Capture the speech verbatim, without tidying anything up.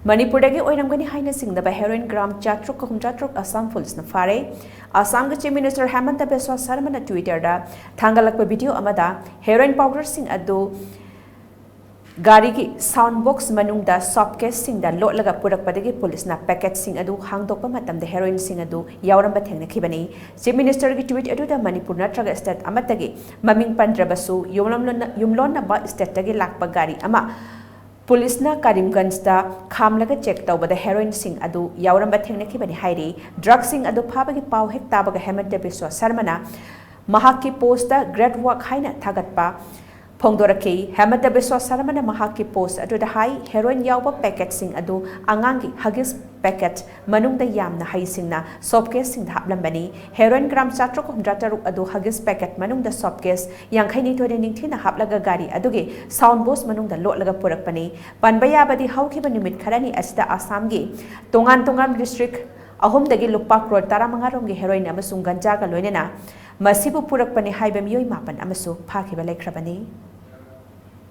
ꯃꯅꯤꯄꯨꯔꯗꯒꯤ ꯑꯣꯏꯔꯝꯒꯅꯤ ꯍꯥꯏꯅ ꯆꯤꯡꯅꯕ heroin gram ꯆꯥꯇ꯭ꯔꯨꯛ ꯀꯨꯟꯊ꯭ꯔꯥ ꯇꯔꯨꯛ ꯑꯁꯥꯝ ꯄꯨꯂꯤꯁꯅ ꯐꯥꯔꯦ꯫ ꯑꯁꯥꯝꯒꯤ Chief Minister ꯍꯦꯃꯟꯇ ꯕꯤꯁ꯭ꯋꯥ ꯁꯔꯃꯅ Twitter-ꯗ ꯊꯥꯡꯒꯠꯂꯛꯄ video ꯑꯃꯗ heroin powder-ꯁꯤꯡ ꯑꯗꯨ ꯒꯥꯔꯤꯒꯤ sound box ꯃꯅꯨꯡꯗ soap case-ꯁꯤꯡꯗ ꯂꯣꯠꯂꯒ ꯄꯨꯔꯛꯄꯗꯒꯤ ꯄꯨꯂꯤꯁꯅ packet-ꯁꯤꯡ ꯑꯗꯨ ꯍꯥꯡꯗꯣꯛꯄ ꯃꯇꯝꯗ heroin-ꯁꯤꯡ ꯑꯗꯨ ꯌꯥꯎꯔꯝꯕ ꯊꯦꯡꯅꯈꯤꯕꯅꯤ꯫ Chief Minister-ꯒꯤ tweet ꯑꯗꯨꯗ ꯃꯅꯤꯄꯨꯔ ꯅꯠꯇ꯭ꯔꯒ state ꯑꯃꯠꯇꯒꯤ ꯃꯃꯤꯡ ꯄꯟꯗ꯭ꯔꯕꯁꯨ, ꯌꯨꯝꯂꯣꯟꯅ-, ꯌꯨꯝꯂꯣꯟꯅꯕ state-ꯇꯒꯤ ꯂꯥꯛꯄ ꯒꯥꯔꯤ ꯑꯃ ꯄꯨꯂꯤꯁꯅ ꯀꯔꯤꯝꯒꯟꯖꯇ ꯈꯥꯝꯂꯒ check ꯇꯧꯕꯗ heroin-ꯁꯤꯡ ꯑꯗꯨ ꯌꯥꯎꯔꯝꯕ ꯊꯦꯡꯅꯈꯤꯕꯅꯤ ꯍꯥꯏꯔꯤ꯫ Drug-ꯁꯤꯡ ꯑꯗꯨ ꯐꯥꯕꯒꯤ ꯄꯥꯎ ꯍꯦꯛ ꯇꯥꯕꯒ ꯍꯦꯃꯟꯇ ꯕꯤꯁ꯭ꯋꯥ ꯁꯔꯃꯅ ꯃꯍꯥꯛꯀꯤ post-ꯇ "Great work" ꯍꯥꯏꯅ ꯊꯥꯒꯠꯄ ꯐꯣꯡꯗꯣꯔꯛꯈꯤ꯫ ꯍꯦꯃꯟꯇ ꯕꯤꯁ꯭ꯋꯥ ꯁꯔꯃꯅ ꯃꯍꯥꯛꯀꯤ post ꯑꯗꯨꯗ ꯍꯥꯏ, heroin ꯌꯥꯎꯕ packet-ꯁꯤꯡ ꯑꯗꯨ ꯑꯉꯥꯡꯒꯤ Huggies packet ꯃꯅꯨꯡꯗ ꯌꯥꯝꯅ ꯍꯩꯁꯤꯡꯅ soap case-ꯁꯤꯡꯗ ꯍꯥꯞꯂꯝꯕꯅꯤ꯫ Heroin gram ꯆꯥꯇ꯭ꯔꯨꯛ ꯍꯨꯝꯗ꯭ꯔꯥ ꯇꯔꯨꯛ ꯑꯗꯨ Huggies packet ꯃꯅꯨꯡꯗ soap case ꯌꯥꯡꯈꯩ ꯅꯤꯊꯣꯏꯗ ꯅꯤꯡꯊꯤꯅ ꯍꯥꯞꯂꯒ ꯒꯥꯔꯤ ꯑꯗꯨꯒꯤ sound box ꯃꯅꯨꯡꯗ ꯂꯣꯠꯂꯒ ꯄꯨꯔꯛꯄꯅꯤ꯫ ꯄꯟꯕ ꯌꯥꯕꯗꯤ ꯍꯧꯈꯤꯕ ꯅꯨꯃꯤꯠ ꯈꯔꯅꯤ ꯑꯁꯤꯗ ꯑꯁꯥꯝꯒꯤ ꯇꯣꯉꯥꯟ ꯇꯣꯉꯥꯟꯕ district ꯑꯍꯨꯝꯗꯒꯤ ꯂꯨꯄꯥ crore ꯇꯔꯥꯃꯉꯥ ꯔꯣꯝꯒꯤ heroin ꯑꯃꯁꯨꯡ ꯒꯟꯖꯥꯒ ꯂꯣꯏꯅꯅ ꯃꯁꯤꯕꯨ ꯄꯨꯔꯛꯄꯅꯤ ꯍꯥꯏꯕ ꯃꯤꯑꯣꯏ ꯃꯥꯄꯟ ꯑꯃꯁꯨ ꯐꯥꯈꯤꯕ ꯂꯩꯈ꯭ꯔꯕꯅꯤ꯫